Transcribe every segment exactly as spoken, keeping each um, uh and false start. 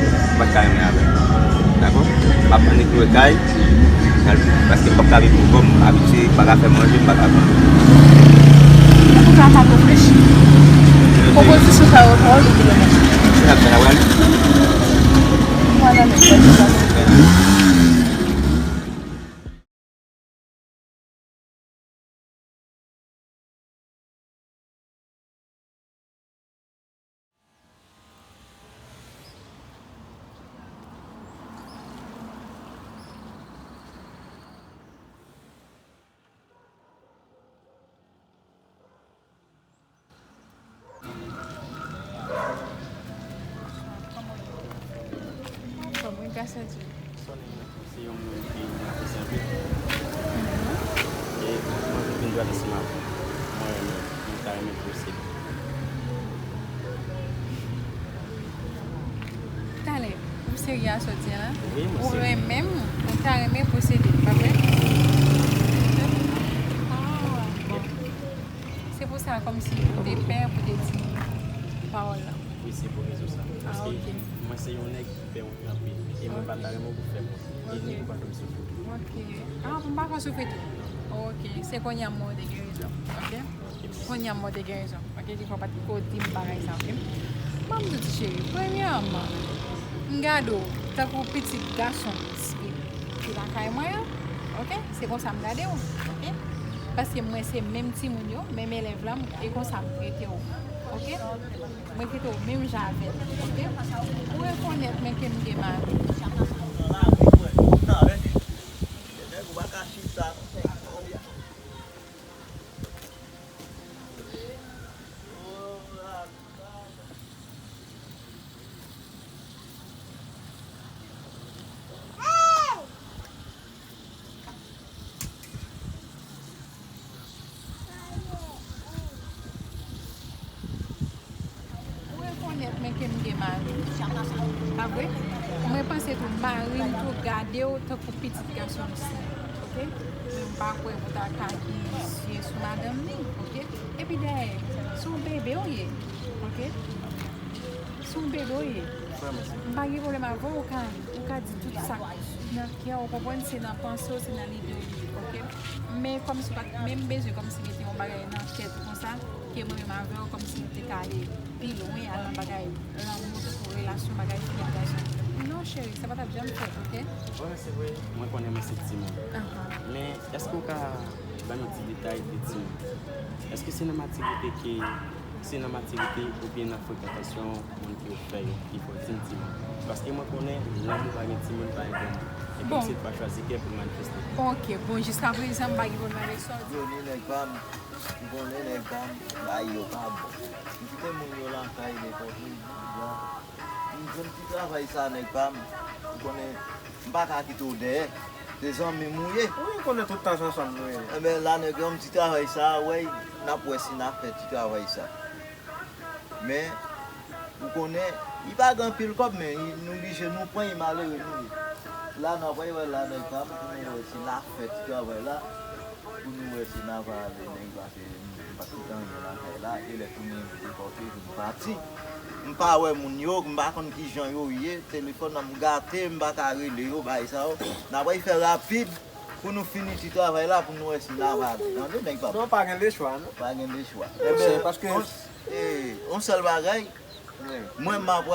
M pa t ka renmen avè l. Dakò? M ap annik lwe kay, paske m p ap ka viv pou kò m, m abitye, m pa ka fè manje, m pa ka manje. Antouka, m ap reflechi. Pwopozisyon sa yo, pawòl ou kilomèt. Se sa k fè n ap rale. Mwen nan nèg, mwen nan nèg. Anfòm wi, ka santi w? Sonnen se yon moun ki m apresye anpil. E mwen vin jwenn ansanm avè w. Mwen renmen, mwen ta renmen posede. Talè, ou serye a sòti a la? Wi, mwen serye. Ou renmen m, ou ta renmen posede, pa vre? Ah, bon. Se pou sa, kòmsi ou te pè pou te di pawòl la. Wi, se pou rezon sa. Ah, ok. Paske mwen se yon nèg ki pè anpil. E mwen pa ta renmen pou fè mwen. E ni pou pa fè m soufri. Ok. Ah, pou m pa fè w soufri tou? Ok. Se kounye a m wè w te gen rezon. Ok? Kounye a m wè w te gen rezon. Ok? Kifè w pa t ko di m bagay sa, ok? Ban m di w ti cheri, premyèman, m gade w tankou pitit gason ki lakay mwen an, ok? Se konsa m gade w, ok? Paske mwen se menm timoun yo, menm elèv la, e konsa m trete w, ok? Mwen trete w menm jan avè l, ok? Ou rekonèt men ke m gen mari. Ou rekonèt men ke m gen mari. Pa vre? Mwen panse tou mari m tou gade w tankou pitit gason l si. Ok? Men m pa kwè pou ta ka gen zye sou madanm li. Ok? Epi dèyè, se yon bebe w ye. Ok? Se yon bebe w ye. M pa gen pwoblèm avè w, ou ka, ou ka di tout sa k nan kè w, ou konprann, se nan panse w, se nan lide w li ye, ok? Men kòmsi w pa t menm bezwen kòmsi mete yon bagay nan tèt ou konsa, ke mwen menm avè w kòmsi nou te ka ale pi lwen, al nan bagay lanmou, tankou relasyon, bagay fi ak gason. Non, cheri, sa pa t ap janm fèt, ok? Bon, se vre, mwen konnen mwen se timoun. Ahan. Men, èske w ka ban m yon ti detay de timoun? Èske se nan matirite ke Se nan matirite oubyen nan frekantasyon moun ke w fè yo ki fè w di m timoun? Paske mwen konnen lanmou pa gen timoun, pa gen granmoun. E kòmsi l pa chwazi kè pou l manifeste. Ok, bon, jiskaprezan m pa gen pwoblèm avèk sa w di. Yo, ni nèg pa m, m konnen nèg pa m, bagay yo pa bon. M kite moun yo lakay nenpòt wi, jan. M jwenn ti travay sa nèg pa m, ou konnen, m pa ka kite w dèyè. Se zanmi m ou ye. Wi, ou konnen tout tan se ansanm nou ye. Enben, la nèg yon ti travay sa, wè, n ap wè si n a fè ti travay sa. Men, ou konnen, li pa gen anpil kòb, men li, nou blije, nou pran, li malere nou ye. La, n ap wè, wè, la nèg pa m, pou nou wè si n a fè ti travay la, pou nou wè si n a va ale nèg pase. M pa t kite anyen lakay la, e lè kounye a m te fòse pou m pati. M pa wè moun yo, m pa konn kijan yo ye, telefòn nan m gate, m pa ka rele yo, bagay sa yo. N a pral fè rapid pou nou fini ti travay la, pou nou wè si n a va ale. Tande, nèg pa. Non, pa gen lechwa, non. Pa gen lechwa. Enben, paske, on, e, on sèl bagay, Mwen, m ap,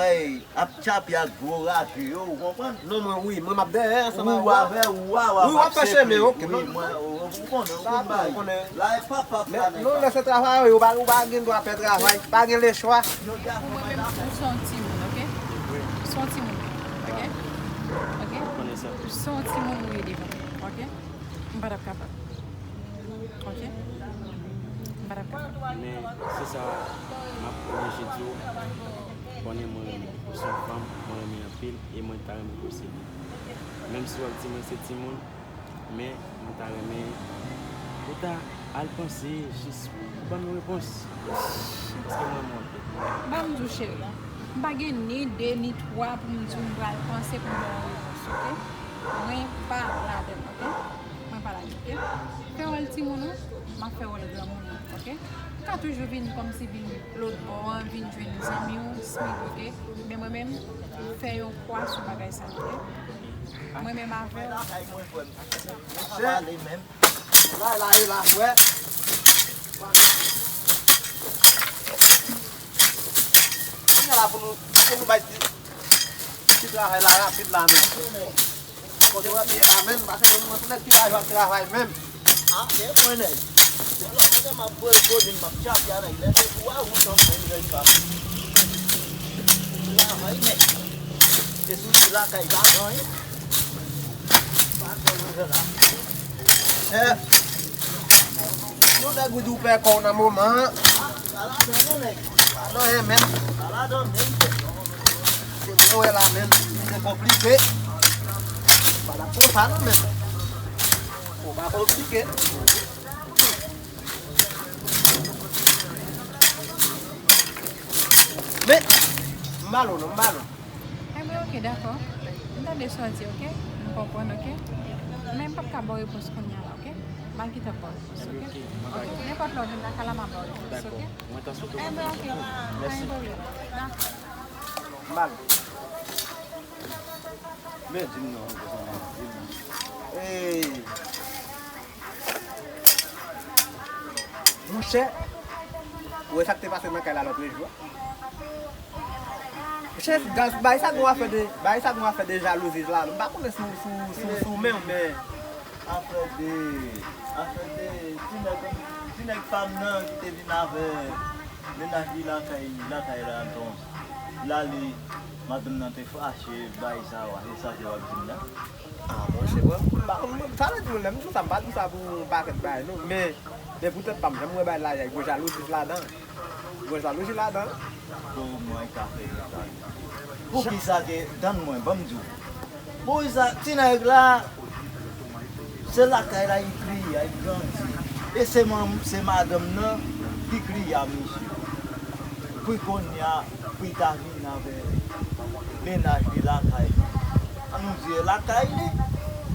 ap tchape ak gwo raje yo, ou konprann? Non, mwen, wi, mwen, m ap dèyè ansanm avè w. Ou avè, ou a, w ap fè chemen, ok, wi, mwen, ou, ou konnen, ou konn bagay. La, e pap, pap, la, men non, lè se travay, ou pa, ou pa gen dwa pè travay, pa gen lechwa. Ou mwen menm, ou se yon timoun, ok? Ou se yon timoun, ok? Ok? Ou se yon timoun ou ye devan, ok? M pa t ap kapab. Ok? M pa t ap kapab. Men, se sa, m ap oblije di w, konnen mwen renmen w. Ou se yon fanm, mwen renmen anpil, e mwen ta renmen posede. Menm si w ap di mwen se timoun, men mwen ta renmen ou ta al panse, jis pou ban m yon repons. Paske mwen renmen w anpil. Ban m di w, cheri, m pa gen ni de, ni twa pou m di w m pral panse pou m ba w yon repons, ok? Mwen pa ladann, ok? Mwen pa ladann, ok? Fè wòl timoun ou, m Fè wòl granmoun, oke? Ou ka toujou vin kòmsi vin lòt bò an, vin jwenn zanmi w, Smith, oke? Men mwen menm, m fè yon kwa sou bagay sa, oke? Mwen menm avè w. Sa pale menm. La, la, e la, frè. Kounye a la pou nou, pou nou bay ti, ti travay la rapid la, men. Kote w ap ye la, men, pase nou mwen tou nèg ki pa jwenn travay menm. Ah, e mwen nèg. Alò, pandan m ap voye kolin, m ap chape a nèg, lè se pou a ou tann mwen nèg pa. Travay nèg. Se sou ti lakay pa pran, wi. Pa pran mwen la. Chèf. Yon nèg ou di w pè kò w nan moman an. Sa la dòmi, nèg. Sa dòmi, men. Sa la dòmi, men. Se mwen wè la, men. Li te konplike. Pa la konsa, non, men. Ou pa konplike. Men, m ba l ou non, m ba l ou. Enben, oke, dakò. M tande sa w di, oke? M konprann, oke? Men m p ap ka ba w repons kounye a la, oke? M a gentan ba w repons, oke? Oke. Nenpòt lè w vin lakay la, m a ba w repons, oke? Enben, oke. Pa gen pwoblèm. Dakò. M ba l. Men, di m non, konsa, man. Di m non. Ey. Monchè, ou wè sa k te pase nan kay la lòt jou a? Monchè, bagay sa gon afè de, bagay sa gon afè de jalouzi la. M pa konnen si w, si w, si w, si w menm, men afè de, afè de ti nèg, ti nèg pa m nan ki te vin avè mennaj li lakay, lakay la, bon, l ale, madanm nan te fache, bagay sa yo, se sa ke w ap di m nan? Ah, monchè, bon, m pa konn, sa vle di, lè m di w sa, m pa di w sa pou yon pakèt bagay, non. Men, men pou tèt pa m, jan m wè bagay la ye a, gon jalouzi ladan. Gon jalouzi ladan. Kòman w ka fè sa? Poukisa ke, tann mwen, ban m di w. Poukisa ti nèg la, se lakay la li kriye a, li grandi. E se man-, se madanm nan ki kriye a misye. Pou kounye a, pou li ta vin avè mennaj li lakay li. An nou di e lakay li.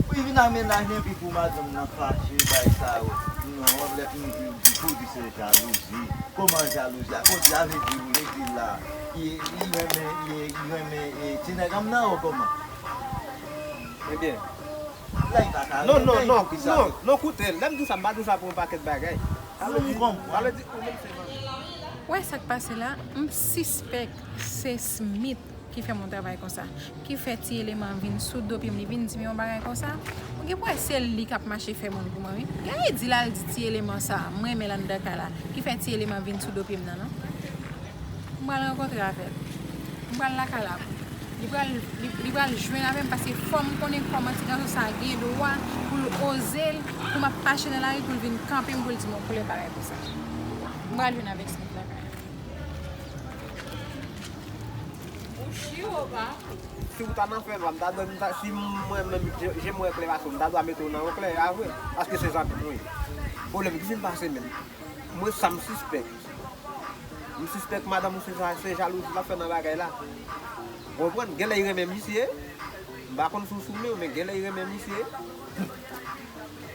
Pou li vin ak mennaj li, epi pou madanm nan fache, bay sa yo. Non, w ap lè fini pou, pou di se jalouzi. Kòman jalouzi a? Kote a vle di ou vle di la? Li, li renmen, li, li renmen, e, ti nèg an nan ou kòman? Ebyen. La li pa ka renmen, non, non, non, non, koute, lè m di w sa, m pa di w sa pou yon pakèt bagay. Sa vle di, sa vle di ou menm se manman. Ou wè sa k pase la? M sispèk se Smith ki fè m yon travay konsa, ki fè ti eleman vin sou do pye m, li vin di m yon bagay konsa. Ou gen pou wè se li k ap mache fè moun pou mwen, wi. Gade di l al di ti eleman sa, m renmen l anndan kay la, ki fè ti eleman vin sou do pye m nan, non. M pral rankontre avè l. M pral lakay la pou li. Li pral, li, li pral jwenn avè m, paske fò m konnen kòman ti gason sa gen dwa pou l oze l, pou m ap mache nan lari, pou l vin kanpe m, pou l di m yon koulè bagay konsa. M pral jwenn avèk Smith lakay la. Ou chire w pa? Si w ta nan fè nwa, m ta dwe, m ta, si mwen menm, je, je m wè klè pase w, m ta dwe mete w nan yon klè, a vre. Paske se zanmi m, wi. Pwoblèm ki fin pase menm. Mwen, sa m sispèk. M sispèk madanm ou se sa, se jalouzi l ap fè nan bagay la. Ou konprann? Genlè li renmen misye. M pa konn si w sou men w, men genlè li renmen misye.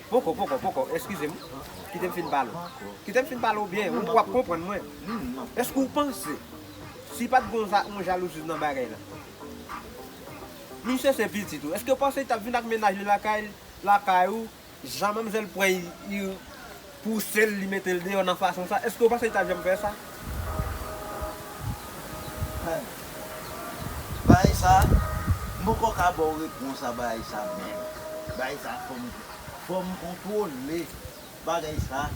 Poko, poko, poko, eskize m. Kite m fin pale w. Kite m fin pale w byen, ou, w ap konprann mwen. Èske w panse, si pa t gen yon ja-, yon jalouzi nan bagay la, misye se pitit ou, èske w panse li t ap vin ak mennaj li lakay, lakay ou, jan manmzèl pran, li, li pouse l, li mete l deyò nan fason sa, èske w panse li t ap janm fè sa? Bagay sa, m poko ka ba w repons a bagay sa menm. Bagay sa, fò m, fò m kontwole bagay sa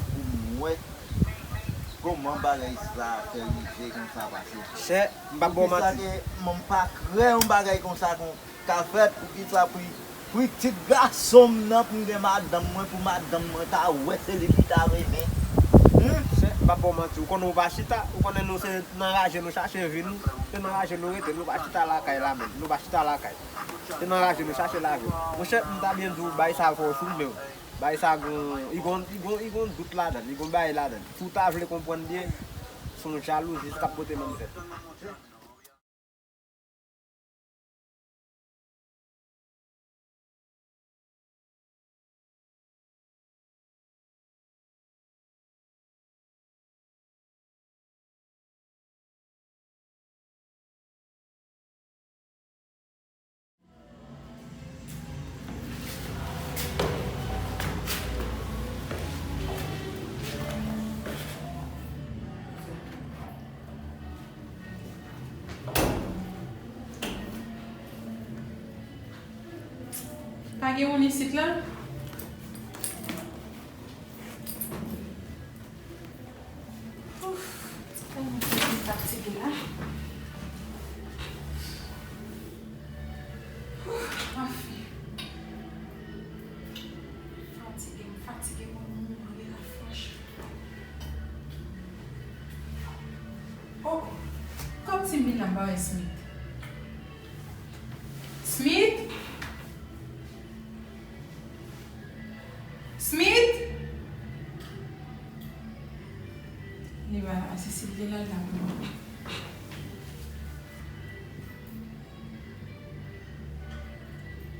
pou m wè kòman bagay sa fè rive konsa pase. Chè, m p ap ba w manti. Poukisa ke m pa kwè yon bagay konsa kon ka fèt, poukisa pou, pou pitit gason m nan, pou m gen madanm mwen, pou madanm mwen ta wè se li ki ta renmen. Humm? Chè, m p ap ba w manti, ou konnen ou pa chita, ou konnen nou se nan raje nou chache vi nou, se nan raje nou rete, nou pa chita lakay la menm, nou pa chita lakay. Se nan raje nou chache lavi. Monchè, m ta byen di w, bagay sa fò w sou men w. Bagay sa gon, li gon, li gon, li gon dout ladan l, li gon bagay ladan l. Si w ta vle konprann byen, se yon jalouzi k ap pote manmzèl. Pa gen moun isit la? Ouf, tèlman fatige la. Ouf, anfen. Fatige, m fatige, mwen mouri la, franchman. Oh, kòmsi m vin la, m pa wè Smith. Smith? Smith? Li pa la, se si l te la, l t ap mouri.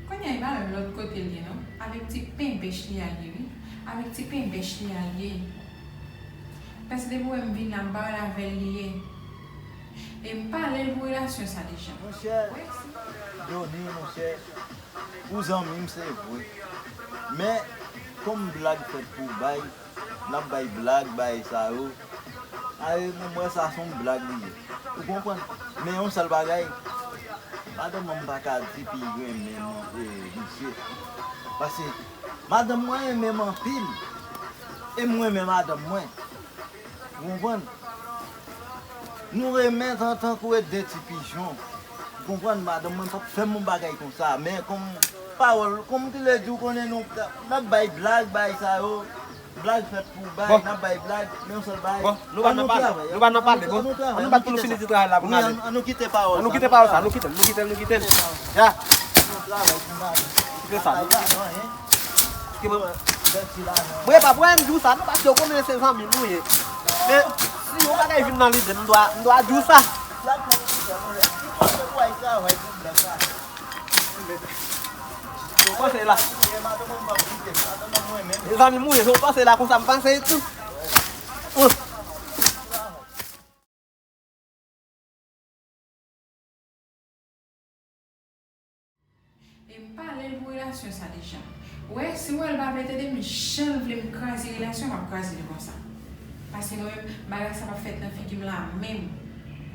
Kounye a, e pa menm lòt kote l ye, non. Avèk ti pen bèch li a l ye, wi. Avèk ti pen bèch li a l ye. Paske depi w wè m vin la, m pa wè l avè l li ye. E m pale l pou relasyon sa deja. Monchè, Dony, monchè, ou zanmi m, se vre. Men, kòm blag fèt pou bay, n ap bay blag, bay sa yo. Aye, mwen, mwen, sa se yon blag li ye. Ou konprann? Men yon sèl bagay, madanm mwen, m pa ka di pi renmen mwen, e, misye. Paske madanm mwen renmen m anpil. E m renmen madanm mwen. Ou konprann? Nou renmen tan, tankou e de ti pijon. Ou konprann, madanm mwen p ap fè m yon bagay konsa. Men kòm pawòl, kòm ki lè di ou konnen nou, n ap bay blag, bay sa yo. Blag fèt pou bay, n ap bay blag, men yon sèl bay. Bon, nou pa nan pale, nou pa nan pale, bon. An nou bat pou nou fini ti travay la pou n ale. An nou kite pawòl sa, nou kite l, nou kite l, nou kite l. Ya. Kite sa, nou. Mwen pa pran di w sa, non, paske w konnen se zanmi nou ye. Men, si yon bagay vin nan lide m, m dwa, m dwa di w sa. Ou panse la. Mezanmi, m wi, ou panse la konsa, m panse tou. E m pale l pou relasyon sa deja. Ou wè, si w wè l pa vle tande m, jan l vle m kraze relasyon, m ap kraze l konsa. Paske mwen menm, bagay sa p ap fèt nan figi m la menm.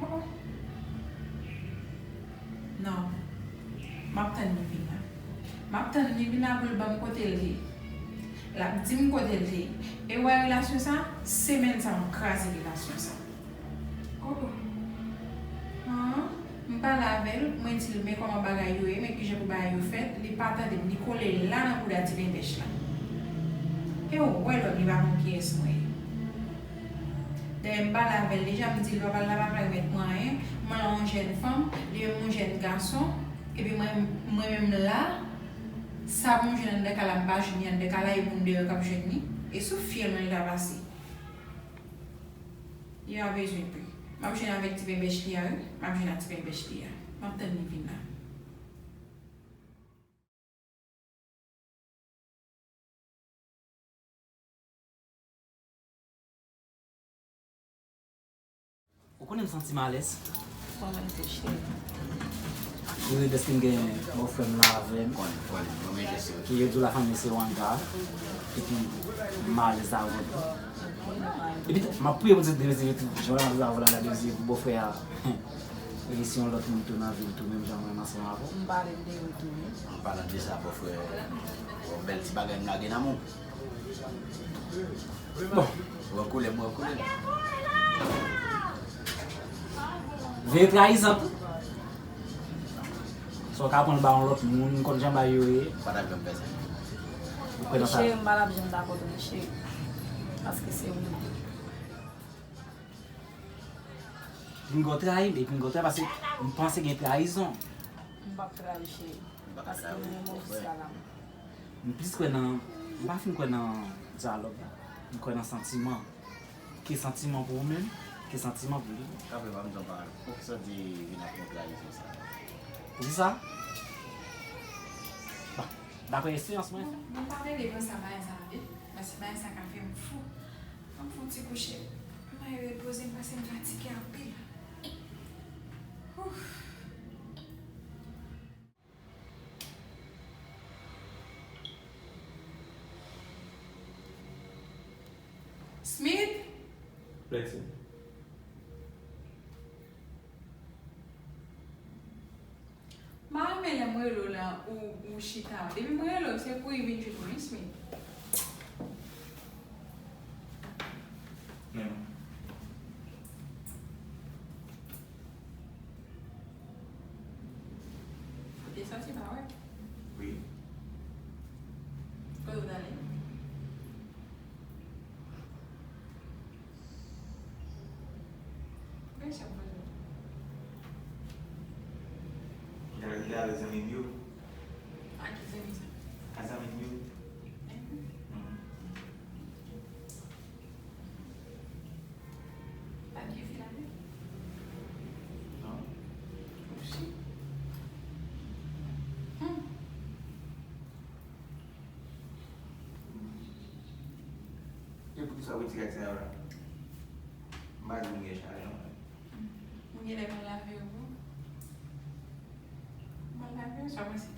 Oh, oh. Non. M ap tann li vin la. M ap tann li vin la pou l ban m kote l te ye. L ap di m kote l te ye. E w wè relasyon sa, semèn sa, m ap kraze relasyon sa. Oh, oh. An, m pale avè l, mwen di l, men kòman bagay yo ye, men kijan pou bagay yo fèt, li pa tande m, li kole la nan bouda ti penbèch la. E w wè lòm, li pa konn kiyès mwen ye. Dayè, m pale avè l deja, m di l, papa l la pa ka remèt mwen anyen, mwen yon jèn fanm, li menm yon jèn gason, epi mwen, mwen menm la, sa pou m jwenn anndan kay la, m pa jwenn li anndan kay la, e moun deyò k ap jwenn li, e sou fyèl mwen li ta pase. Li pa bezwen pe. M ap jwenn avèk ti penbèch li a, wi. M ap jwenn ak ti penbèch li a. M ap tann li vin la. Ou konnen m santi m alèz. Kòman l te, cheri? Wi, dèske m gen bòfrè m la avè m. Konnen, konnen, mwen menm jesyon. Ke yo di w lafanmi se yon anga. Epi m alèz avè l tou. Epi m ap priye pou Dye delive tou. Jan m alèz avè l, m ap priye pou bòfrè a. Resi yon lòt moun tou nan vi l tou, menm jan mwen ansanm avè w. M pale m de yo tou, wi. An palan de sa, bòfrè, yon bèl ti bagay m lage nan men w. Bon. Wè koulè m, wè koulè m. Veye trayizan tou. Sa w ka pran l ba yon lòt moun, m konn jan bagay yo ye. Ou pa t ap janm fè sa. Ou kwè nan sa? Cheri, m pa t ap janm dakò tou, non, cheri. Paske se ou. Pinga w trayi m, e pinga w trayi paske m panse gen trayizon. M p ap trayi w, cheri. Paske m renmen w jiska lanmò. M plis kwè nan, m pa fin kwè nan dyalòg la. M kwè nan santiman. Ke santiman pou ou menm, ke santiman pou li. Kanpe pa m jan pa konprann. Poukisa w di vin ak yon trayizon sa? Poukisa? Bon, daprè esperyans mwen. Bon, m pa t rele konsa bagay sa, wi. Paske bagay sa ka fè m fou. An m fè yon ti kouche. M al repoze m paske m fatige anpil. Ouf. Smith? Lexi. Mari Men lè m rele w la, ou, ou chita. Depi m rele w, se pou w vin jwenn mwen, Smith. Men. Ou te sòti, pa wè? Wi. Kote w t ale? Kiyès ap voye w? Li ale, li ale avèk zanmi m yo. A ki zanmi sa? A zanmi m yo. Mhm. Mhm. Pa t gen fi la menm? Non. Osi. Hmm. E poukisa w retire ak sa yo la? M pa di m gen chalè non. Mwen genlè mal lave yo pou ou. Mal lave yo, sa w panse?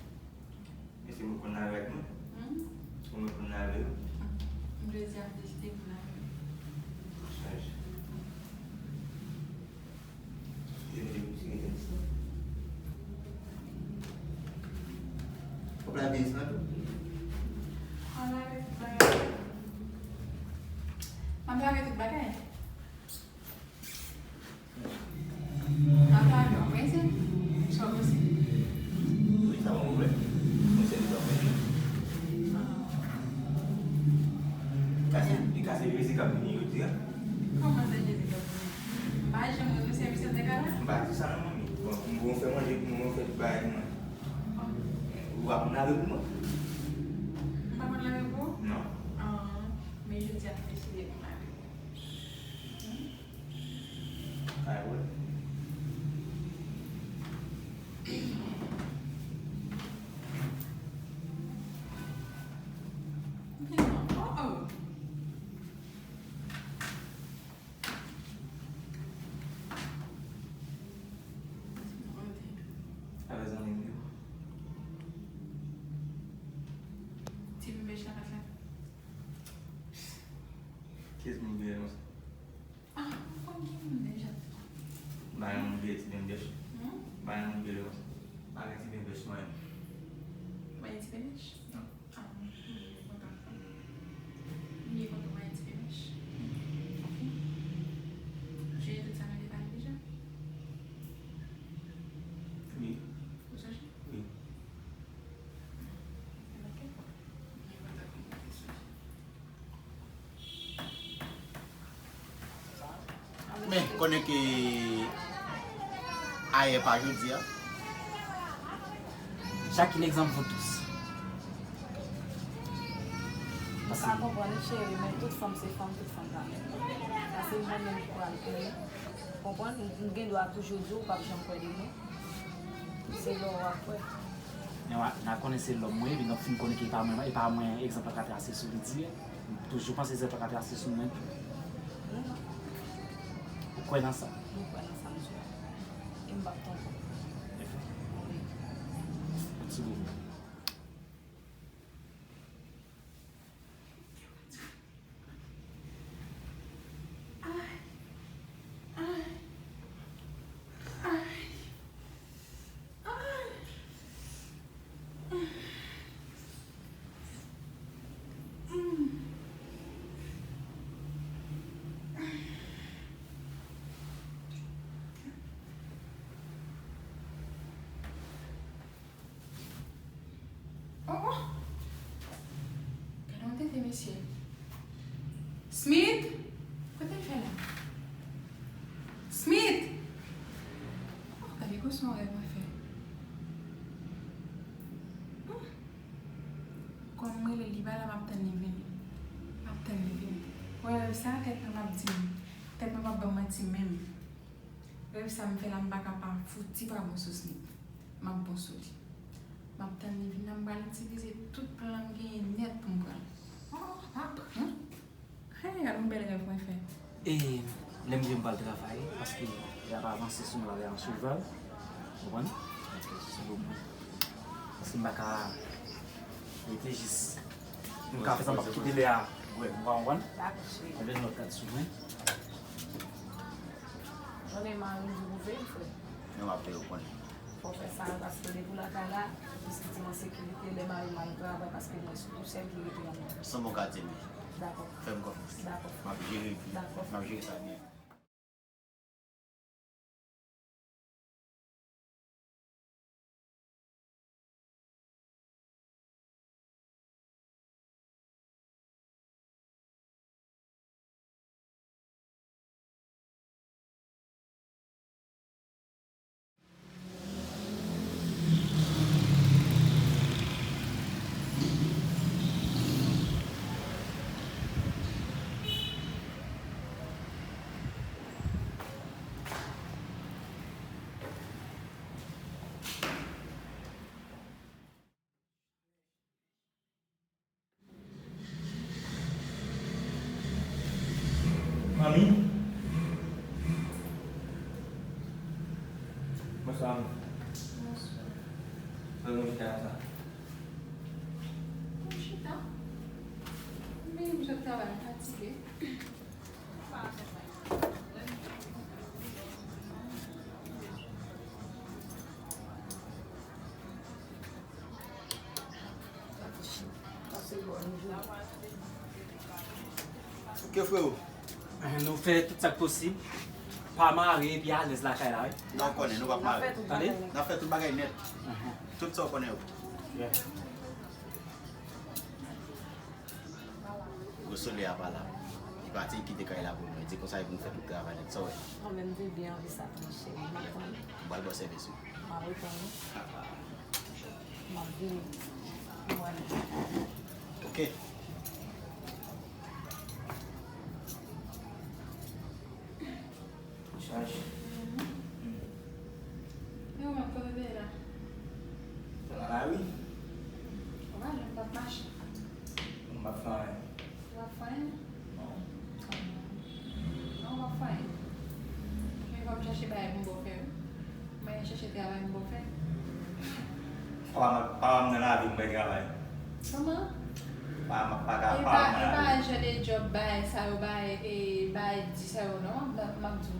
Men se mwen k konn lave ak mwen. Hmm? Se mwen k konn lave yo. M vle di ap deside pou lave yo. Chanje. Yo mete pou ti retentis lan. W ap lave retentis lan tou? Mwen lave tout bagay. M ap lave tout bagay. M ap lave w, mwen se, sa w panse? Wi, sa pa pwoblèm. Mwen se li sa w panse. Kase, li kase Jezi k ap vini jodi a. Kòman se Jezi k ap vini? M pa janm wè misye, misye te ka la? M pa di sa non, manmi. Bon, m bon fè manje pou mwen, fè tout bagay pou mwen. Ou pa konn lave pou mwen? M pa konn lave pou ou? Non. Ah, men jodi a m deside pou m lave pou ou. Hmm? Kay wè. Ok, non. Oh, oh. Avè zanmi m yo. Ti bebe chaka sa. Kiyès moun ki rele konsa? Ah, ou konn ki moun deja? M pa gen moun ki rele ti bebe. Hmm? M pa gen moun ki rele konsa. M pa gen ti bebe mwen. Ou pa gen ti bebe? Non. Ah, m byen kontan. M byen kontan w pa gen ti bebe. Ok. Ou sonje tout sa nou te pale deja? Wi. Ou sonje? Wi. Ok. M byen kontan pou nou te sonje. Men, konnen ke ayè pa jodi a. Jacques, l'exemple vaut tous. Ou ka konprann, cheri, men tout fanm se fanm, tout fanm pa menm. Paske mwen menm ki pral konnen, konprann, m, m gen dwa toujou di w, ou p ap janm kwè de mwen. Se lè w ap kwè. Men w a, n a konnen se lòm mwen ye, epi n ap fin konnen ke e pa mwen, e pa mwen egzanp la ka trase sou li di. M toujou panse egzanp la ka trase sou mwen tou. Ou kwè nan sa? Mwen kwè nan sa, m di w. E m p ap twonpe w. Wi. Mèsi bokou. Oh, oh! Gade yon tete, mesye. Smith! Kote l fè la? Smith! Oh, gade gwo son rèv mwen fè. Hmm. Kòm m rele li pa la, m ap tann li vini. M ap tann li vini. Wè, rèv sa, tèt mwen p ap di m. Tèt mwen p ap ban m manti menm. Rèv sa m fè la, m pa ka pa fouti pa bon sou Smith. M ap bon sou li. M ap tann li vin la, m pral itilize tout plan m genyen nèt pou m pran l. Oh, m ap pran. Hey, gade yon bèl rèv mwen fè. E lè m vin m pral travay, paske y ap avanse sou mwen avè yon cheval. Ou konprann? Se pou mwen. Paske m pa ka rete jis. M ka fè sa, m p ap kite lè a. Wè, ou pa konprann? Dakò, cheri. Mwen vin lòt kat sou mwen. Konnen mari m di pou veye, frè. Men w ap veye, ou konnen. Fò fè sa yo, paske depi w lakay la, ou santi w an sekirite, lè mari m al travay, paske mwen se ou sèl ki rete anndan. Se yon bon katye m ye. Dakò. Fè m konfyans. Dakò. M ap jere, m ap jere sa byen. Manmi. Bonswa. Bonswa. Sa w chita konsa? Mwen chita. Men m sot travay, m fatige. Ok, freo. Eh, nou fè tout sa k posib. Pa mare epi alèz lakay la, wi. Non, konnen, nou p ap mare. Tande? N ap fè tout bagay nèt. Mhm. Tout sa w konnen yo. Yeah. Gwo solèy a pa la. Li pati, li kite kay la pou nou. Li di konsa li pou fè tout travay nèt. Sa w wè? Mwen menm, m te byen anvi sa tou, cheri. M ap tann ou. M pral ba w sèvis, wi. M ap reponn ou. M ap vini. Mwen. Ok. Chaj. Mhm. Hmm. E ou menm, kote w te ye la? Te nan lari. Ou pa jwenn, m t ap mache. M p ap fè anyen. Ou p ap fè anyen? Non. Non, ou p ap fè anyen. Men fò m chèche bagay pou m ba w fè, wi. Mwen chèche travay m ba w fè. Papa m, papa m nan lavi, m bay travay. Kòman? Papa m ap pa ka, e papa pa, m nan e pa lavi. Jan de djòb bagay sa yo, bagay, e, bagay di sa yo, non, m ap, m ap di w.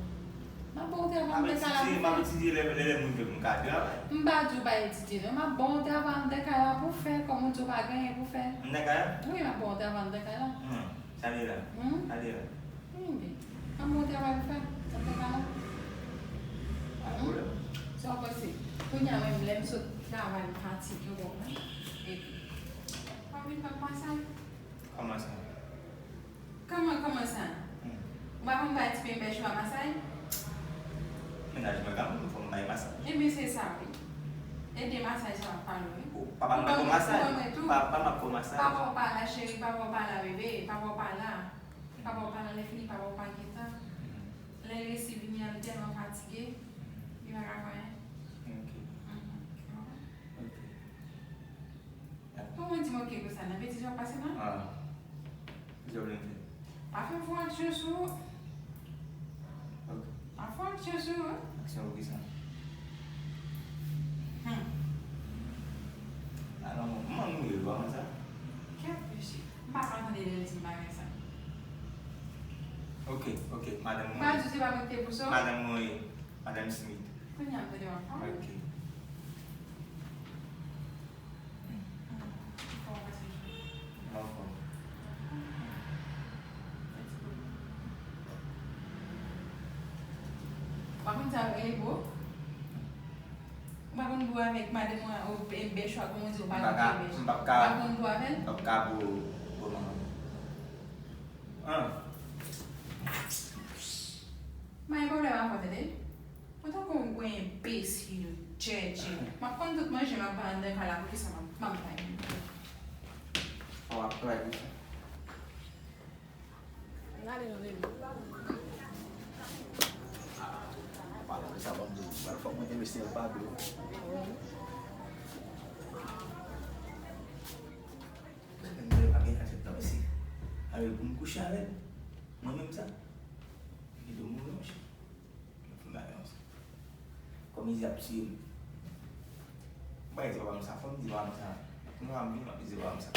M ap ba w travay, m te ka la pou fè. M ap etidye, lè, lè, lè moun vle pou m ka travay. M pa di w pa etidye, non, m ap ba w travay, m te ka la pou fè, kòm ou di w pa gen anyen pou fè. M nan kay la? Wi, m ap ba w travay, m te ka la. Hmm. Sa li ye la? Hmm? Sa li ye la? Wi, men. An bon travay ou fè? Sa fè pa la? Pa gen pwoblèm. Sa w panse? Kounye a menm, lè m sot travay, m fatige, w konprann? Epi, w ap vin fè m masaj? Kòman sa? Kòman, kòman sa? Hmm. Ou pa konn bay ti penbèch ou a masaj? Mennaj mwen ka moun, fò m bay masaj. Ebyen, se sa, wi. E de masaj sa w ap pale, wi. O, papa m ap fè masaj. Ou ban mwen tou. Papa m ap fè masaj. Papa w pa la, cheri, papa w pa la, bebe. Papa w pa la. Papa w pa la, lè fini, papa w pa gentan. Hmm. Lè l resi vini an, li tèlman fatige, li pa ka fè anyen. Ok. Mhm. Ok. Kòman di m ok konsa? Nan betiz w ap pase, non? Ah. Ki sa w vle m fè? Pa fè m fè yon aksyon sou ou. Ok. Pa fè yon aksyon sou ou, non? Aksyon pou kisa? Hmm. Alò, manman m ou ye, ou pa konn sa? Kèt mesye. M pa ka tande lè l di m bagay sa. Ok, ok, madanm mwen. Pa di w se pa mwen ki te pouse w? Madanm mwen ye, madanm Smith. Kounye a m tande w ap pale. Ok. Fò w pase jwe. Anfòm. Fè ti bobo. Ou pa konn sa yo rele bo? Ou pa konn bo avèk madanm ou an, ou, e, bèch ou a, kòman w di, ou pa konn bèch. M p ap ka, ou pa konn bo avè l? M p ap ka bo, bo manman. An. M pa gen pwoblèm avè w, tande? Mwen tankou yon gwo enbesil, djèdjè. M ap konn tout manje m ap bay anndan kay la, poukisa m ap, m ap bay moun? Fò w ap travay pou sa. N ale, nou rele. Palan de sa, ban m di w, fò mwen envesti nan papye. Mwen menm, mwen pa gen akseptan, mesye. Ale pou m kouche avè l. Mwen menm sa. Li do mouri, monchè. Mwen fè bagay konsa. Kòm li di ap tiye m. Mwen di papa m sa, fò m di papa m sa. Mwen pa vin, m ap di papa m sa.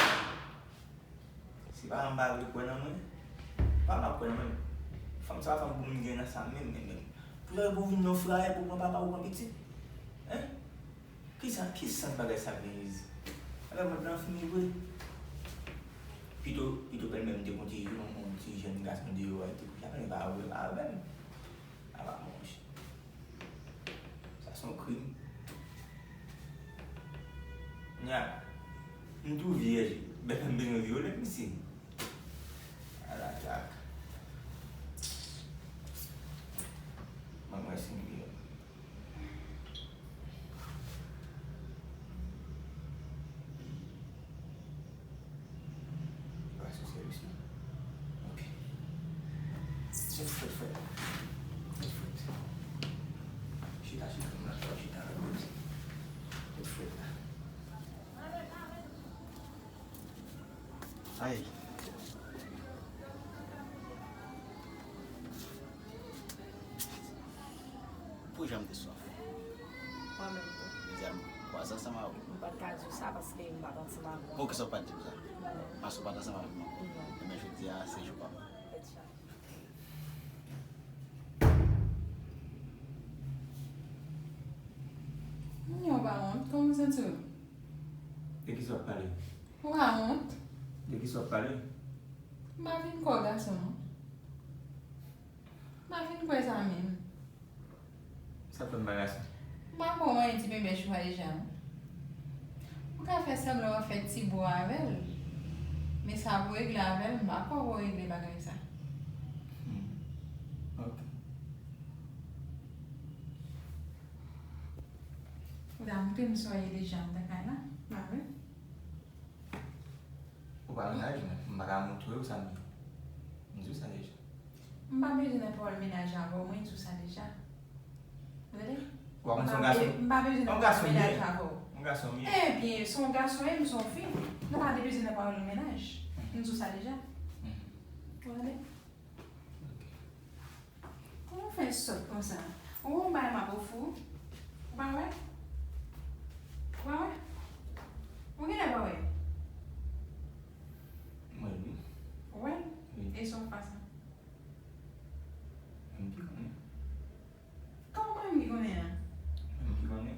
Si papa m pa vle kwè nan mwen, papa m ap kwè nan mwen. Fanm sa pa fanm pou moun gen nan sa menm, menm, menm. Pou sa pou vin nan frayè, pou pran papa, pou pran pitit. Hein? Ki sans, ki sans bagay sa gen, Izi? Alò, mond lan fini vre. Pito, pito bèlmè m te gon ti, yon, yon ti jèn gason deyò a, te kouche avè l, pa vre, pa avè m. Apa monchè. Sa se yon krim. Nya, m tou vyèj, bèlmè m bezwen vyole m, mesye. Ala trak. Ban m wè si m gen. Li pa sou sèvis non. Ok. Fwèt, fwèt, fwèt. Fwèt, fwèt. Chita, chita, m la, chita la, fwèt, fwèt la. Ay. Pou jan m te swaf. Mwen menm tou. Jodi a m kwaze ansanm avè w. M pa t ka di w sa paske m pa t ansanm avè w. Poukisa w pa t di m sa? Non. Paske w pa t ansanm avè m ankò. Non. Ebyen, jodi a, se jou pa m. Tèt chaje. Mwen, ou pa wont, kòman w santi w? De kisa w ap pale? Ou pa wont? De kisa w ap pale? M pa fin kwè w gason non. M pa fin kwè sa menm. Sa fè m pa gason? M pa kwè w anyen ti bebe chou a deja non. Ou ka fè sanblan w ap fè ti bo avè l. Men sa pou w regle avè l, m pa kwè w regle bagay sa. Hmm. Ok. Ou ta montre m sa w ye deja anndan kay la, pa vre? Ou pa mennaj mwen, m pa ka montre w sa m ye. M di w sa deja. M pa bezwen nan pawòl mennaj avè w, mwen di w sa deja. Ou tande? Ou pa konn se yon gason. M pa bezwen nan pawòl mennaj avè w. Yon gason m ye. Ebyen, se yon gason e m se yon fi. Nou pa bezwen nan pawòl mennaj. M di w sa deja. Mhm. Ou tande? Ok. Kòman w fè sòt konsa? Ou wè yon bagay m ap ofri w? Ou pa wè? Ou pa wè? Ou genlè pa wè? Mwen wi. Ou wè? Wi. E sa w fè sa? Mwen ki konnen. Kòman mwen ki konnen an? Mwen ki konnen.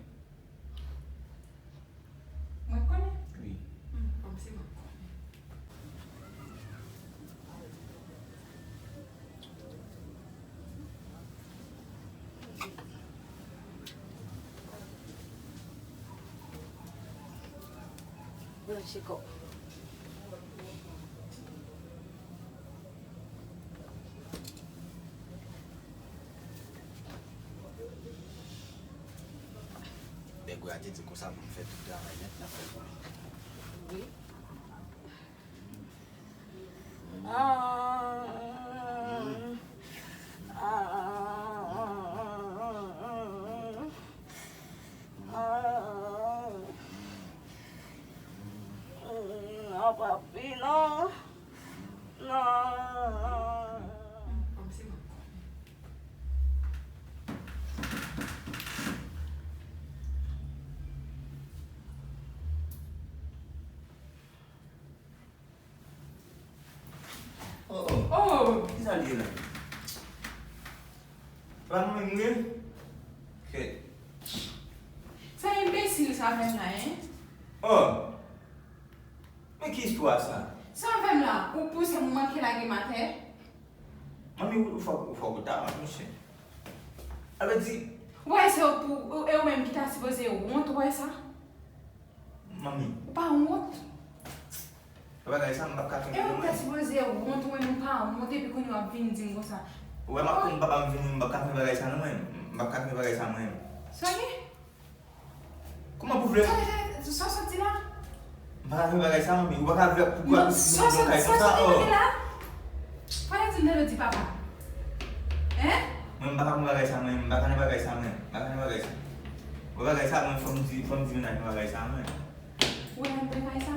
Mwen konnen? Wi. Hmm, kòmsi mwen konnen. Branche kò w. Nèg yo a te di konsa pou m fè tout travay nèt, n ap fè l pou li. Wi. Ah, ah, ah, ah, ah. Non, papi, non. Non. Oh, oh. Oh. Kisa l ye la? Se pa nou menm m ye? Kèt. Sa enbesil sa avè m la, en? Oh. Men ki istwa sa? Sa avè m la, ou pouse m manke lage m atè. Manmi, ou fòk, ou fòk ou ta wont, monchè. Sa vle di. Ou wè, se ou pou, ou, e ou menm ki ta sipoze wont, ou wè sa? Manmi. Ou pa wont? Bagay sa, m p ap ka kenbe l mwen. E ou ta sipoze wont, ou menm ou pa wont, epi kounye a w ap vin di m konsa. Ou wè, m ap tann papa m vini, m p ap ka kenbe bagay sa non mwen. M p ap ka kenbe bagay sa mwen. Sa gen? Kòman pou vle? Tande, tande, sa w sot di la? M pa ka fè bagay sa, manmi. Ou pa ka vle pou gwa piti moun nan kay konsa, oh. Sa w sot di la? Fò w di m nan di papa. Hein? Mwen, m pa ka pran bagay sa, mwen. M pa ka nan bagay sa, mwen. M pa ka nan bagay sa. Ou bagay sa, mwen, fò m di, fò m di mennaj mwen bagay sa, mwen. Ou wè anndan kay sa,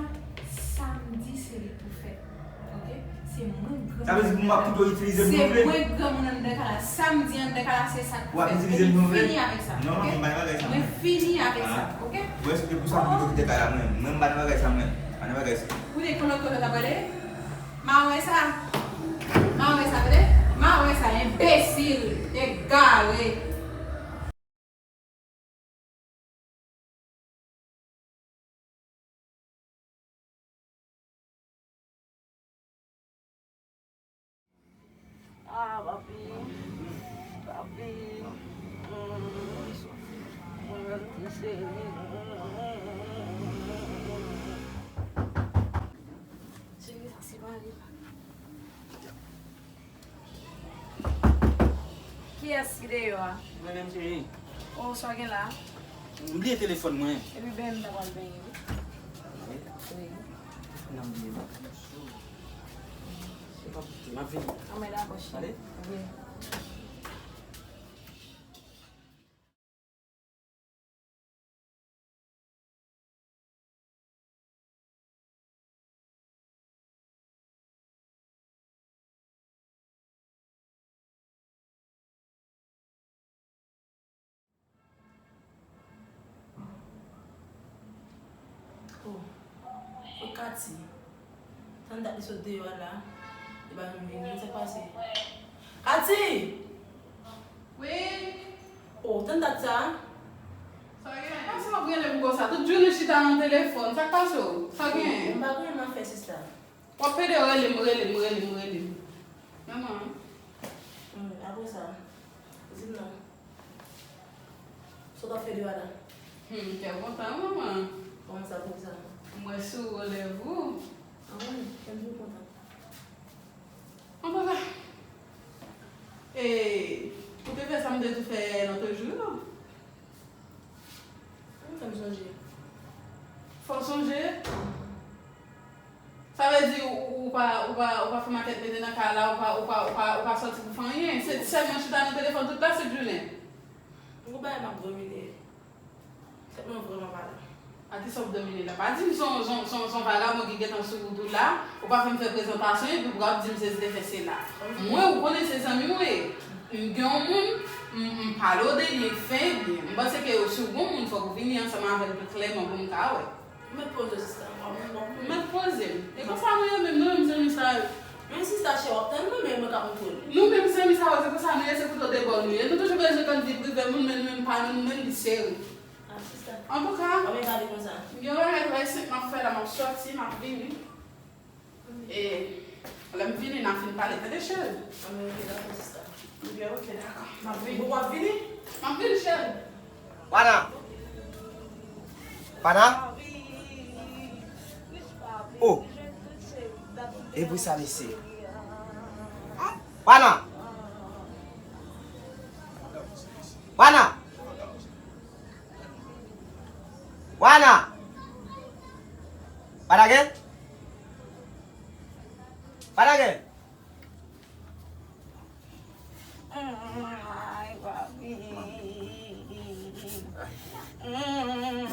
sa m di se li pou fèt. Ok? Se mwen granmoun anndan kay la. Sa vle di pou m ap pito itilize m vle? Se mwen granmoun anndan kay la. Sa m di anndan kay la, se sa k pou fèt. W ap itilize m vle? Mwen fini avèk sa, ok? Non, non, m pa nan bagay sa, mwen. Mwen fini avèk sa, ok? Ou wè, se pou sa m pito kite kay la, mwen. Mwen, m pa nan bagay sa, mwen. Pa nan bagay sa. Ou te konn lòt kote w t ap ale? Ma wè sa. Ma wè sa, tande? Ma wè sa, enbesil, egare. Ah, papi. Papi. Mm. Mwen menm tou cheri. Cheri, sa se pa li. Kiyès ki deyò a? Mwen menm, cheri. Oh, sa w gen la? M bliye telefòn mwen. Epi benyen m ta pral benyen wi. Wi. Wi. Nan bliye m. M ap vini. Anben, dakò, cheri. Ale. Wi. Oh, oh, Katy. Tann dat li sot deyò a la. Li pa janm vini. Sa k pase? Katy! Wi. Oh, tann dat sa. Sa gen? Pase w ap rele m konsa. Tout jounen chita nan telefòn. Sa k pase w? Sa gen? M pa gen anyen m ap fè, sista. W ap pede rele m, rele m, rele m, rele m. Manman. Hmm, apre sa, di m non. Sa w t ap fè deyò a la? Hmm, m te kontan, manman. Kòman sa, poukisa? M wè souri lèv ou. Ah wi, m byen kontan. Antouka, e, ou te fè sa m te tou fè lòt jou yo. Ou fè m sonje. Fè w sonje? Sa vle di ou, ou, ou pa, ou pa, ou pa fè makèt mete nan kay la, ou pa, ou pa, ou pa, ou pa sòti pou fè anyen. Se sèlman chita nan telefòn tout la, se jounen. Ou bay m ap domine. Tèt mwen vrèman pa la. A kisa w ap domine la? Pa di m se yon, se yon, se yon, se yon vagabon ki gentan sou wout ou la, ou pa fè m fè prezantasyon, epi w ap di m sesi te fè sela. Mwen, ou konnen se zanmi w ye. M gen yon moun, m, m pale w de li, m fè byen. M panse ke si w gen yon moun, fòk ou vini ansanm avè l pi klèman pou m ka wè. Ou mèt poze w, sista. W ap, w ap, ou mèt poze m. E konsa nou ye menm, nou menm zanmi sa yo. Men sista chè, w ap tann mwen, men mwen k ap moute w li. Nou menm zanmi sa yo, se konsa nou ye, se kouto de bò nou ye. Nou toujou bezwen tann vi prive moun, men nou menm pa nou, nou menm li sere. Ah, sista. Antouka, w ap gade konsa. M gen yon bagay trè senp m ap fè la, m ap sòti, m ap vini. E lè m vini, n a fin pale, tande, cheri. Anben, ok, dakò, sista. Anben, ok, dakò. M ap vini. Ou w ap vini? M ap vini, cheri. Wana! Wana! Oh! E pou sa, mesye. Wana! Wana! Wana! Wana gen? Wana gen? Ay, papi. Mm,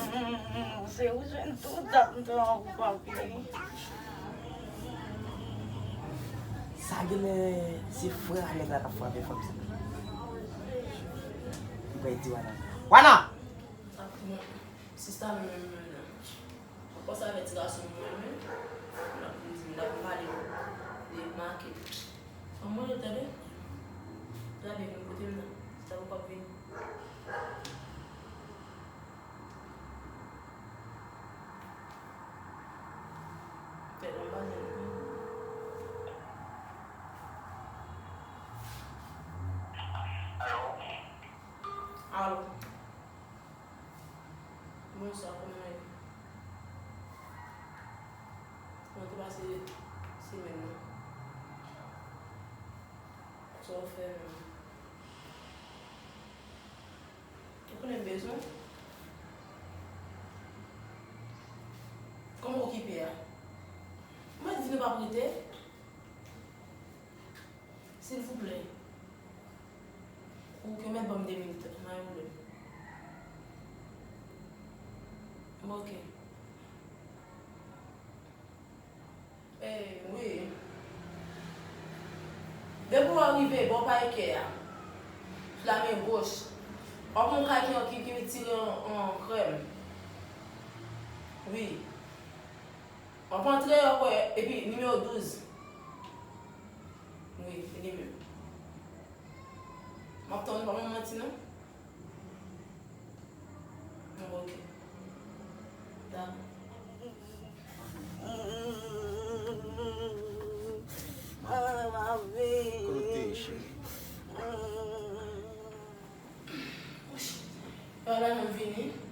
se ou jwenn tout dat m te ba ou, papi. Sa genlè se frè a nèg la k ap frape fanm sa. Li bay di Wana. Wana! Sista, nou menm, nou menm nan. Mwen panse avè ti gason mwen renmen, l ap vin di m, l ap vin pale m de make. Anmwey, tande. Tande, vin kote m nan. Sista, ou p ap vin. Tèt mwen pa jwenn. Alo. Bonswa, kòman w ye? Kòman te pase semèn nan? Sa w fè menm? Ou konnen m bezwen w. Kòman w okipe a? Mwen di nou p ap rete. Silvouplè. Ou ke mèt ban m de minit, m a yon lè. Bon, ok. Eh, wi. Depi w rive bò Paykè a, sou la men goch, w ap wè yon kay ki, ki, ki tire yon, yon krèm. Wi. W ap antre, w ap wè, epi nimewo douz. Wi, se li menm. M ap tann ou, pa ban m manti non. Bon, ok. Dakò. Kote w te ye, cheri? Ala nou vini.